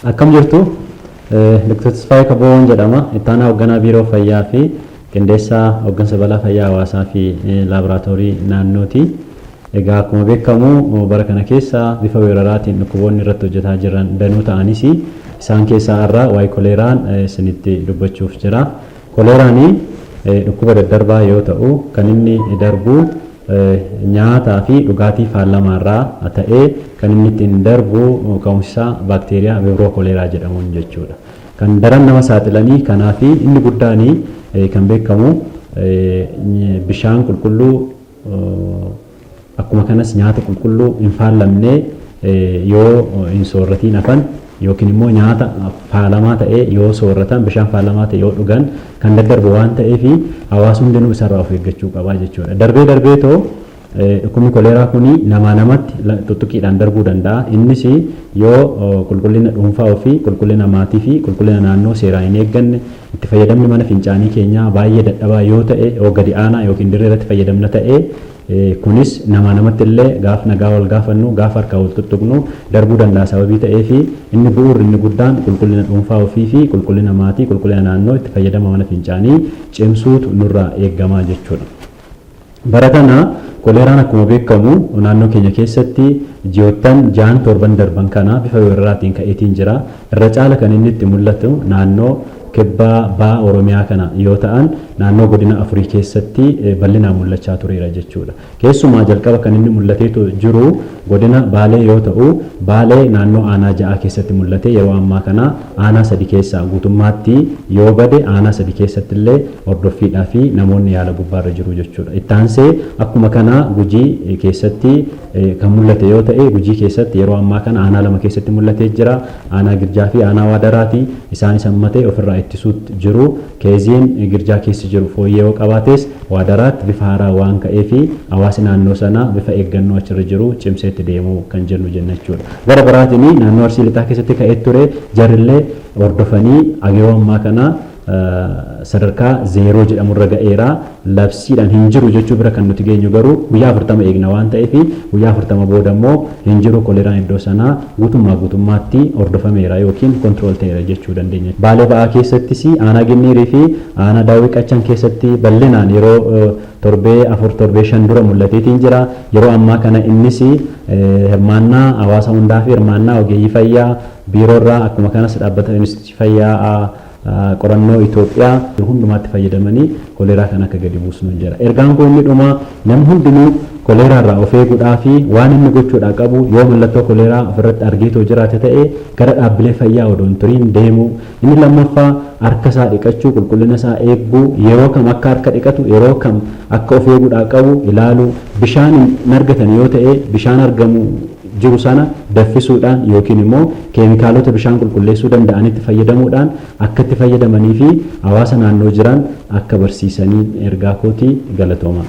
Akkam jirtu? Dr. Tasfaayee Kaboon jedhama. Ittaanaa hoogganaa Biiroo Fayyaa fi qindeessaa hooggansa balaa fayyaa hawaasaa fi laaboraatoorii naannooti. Egaa akkuma beekamu bara kana keessa bifa weeraraatiin dhukkuboonni irratti hojjetaa jiran danuu ta'anis, isaan keessaa irraa waa'ee koleeraan isinitti dubbachuuf jira. Koleeraan dhukkuba daddarbaa yoo ta'u, kan inni darbu nyaataa fi dhugaatii faalamaarraa ta'ee, kan inni ittiin darbu ka'umsa baakteeriyaa Vibrio cholerae jedhamuun jechuudha. Kan daran nama saaxilanii kanaa fi inni guddaan kan beekamu bishaan qulqulluu, akkuma kanas nyaata qulqulluu hin faalamne yoo hin soorratiin hafan, yookiin immoo nyaata faalamaa ta'e yoo soorratan, bishaan faalamaa ta'e yoo dhugan kan daddarbu waan ta'eef, hawaasni hundinuu isarraa of eeggachuu qabaa jechuudha. Darbee darbee too dhukkubni koleeraa kun namaa namatti tuttuqiidhaan darbuu danda'a. Innis yoo qulqullina dhuunfaa ofii, qulqullina maatii fi qulqullina naannoo seeraan hin eegganne, itti fayyadamni mana fincaanii keenyaa baay'ee dadhabaa yoo ta'e, yoo gadi aanaa yookiin dirree irratti fayyadamna ta'e, kunis namaa namatti illee gaaf nagaa wal gaafannu, gaafa harkaa wal tuttuqnu darbuu danda'a. Sababii ta'eef, inni bu'uurri inni guddaan qulqullina dhuunfaa ofii fi qulqullina maatii, qulqullina naannoo, itti fayyadama mana fincaanii cimsuutu nurraa eeggamaa jechuudha. Bara kana koleeraan akkuma beekamu naannoo keenya keessatti ji'oottan 6, 7n darban kana bifa weeraraatiin ka'eetiin jira. Irra caala kan inni itti mul'atu naannoo kibbaa ba'a Oromiyaa kana yoo ta'an, naannoo godina afurii keessatti bal'inaan mul'achaa tureera jechuudha. Keessumaa jalqaba kan inni mul'ateetu jiru godina Baalee yoo ta'u, Baalee naannoo aanaa 6 keessatti mul'ate. Yeroo ammaa kana aanaa sadi keessaa guutummaatti yoo bade, aanaa sadi keessatti illee hordoffiidhaa fi namoonni yaala gubbaarra jiru jechuudha. Ittaansee akkuma kana Gujii keessatti kan mul'ate yoo ta'e, Gujii keessatti yeroo ammaa kana aanaa lama keessatti mul'atee jira. Aanaa Girjaa fi aanaa Waadaraati. Isaanis hammatee ofirraa ittisuutti jiru. Keeziin Girjaa keessa jiru fooyyee yoo qabaates, Waadaraatti bifa haaraa waan ka'eef, hawaasi naannoo sanaa bifa eeggannoo achirra jiru cimseetti deemuu kan jennu jenna jechuudha. Gara biraatiin naannoo Arsii Lixaa keessatti ka'ee ture, jarrillee hordofanii yeroo ammaa kana sadarkaa 0 jedhamurra ga'eera. Labsiidhaan hin jiru jechuu bira kan nuti geenyu garuu guyyaa 40 eegna waan ta'eef, guyyaa 40 booda immoo hin jiru, koleeraan iddoo sanaa guutummaa guutummaatti hordofameera yookiin control ta'eera jechuu dandeenya. Baalee ba'aa keessattis aanaa Ginniirii fi aanaa Daawwii Qachan keessatti bal'inaan yeroo torbee 4, torbee 5 dura mul'ateetiin jira. Yeroo ammaa kana innis hirmaannaa hawaasa hundaa fi hirmaannaa ogeeyyii fayyaa biiroorraa, akkuma kanas dhaabbata Inistituutii Fayyaa Qorannoo Itoophiyaa hundumaatti fayyadamanii koleeraa kan akka gadi buusnu jira. Ergaan kun inni dhumaa, namni hundinuu koleeraa irraa of eeguudhaa fi waan inni gochuudhaa qabu, yoo mallattoo koleeraa ofirratti argeetoo jiraate ta'e, gara dhaabbilee fayyaa odoo hin turiin deemuu. Inni lammaffaa harka isaa dhiqachuu, qulqullina isaa eeguu, yeroo kam akka harka dhiqatu, yeroo kam akka of eeguudhaa qabu ilaaluu, bishaan hin argatan yoo ta'e bishaan argamu jiru sana danfisuudhaan yookiin immoo keemikaalota bishaan qulqulleessuu danda'anitti fayyadamuudhaan akka itti fayyadamanii fi hawaasa naannoo jiran akka barsiisanii ergaa kootii. Galatooma.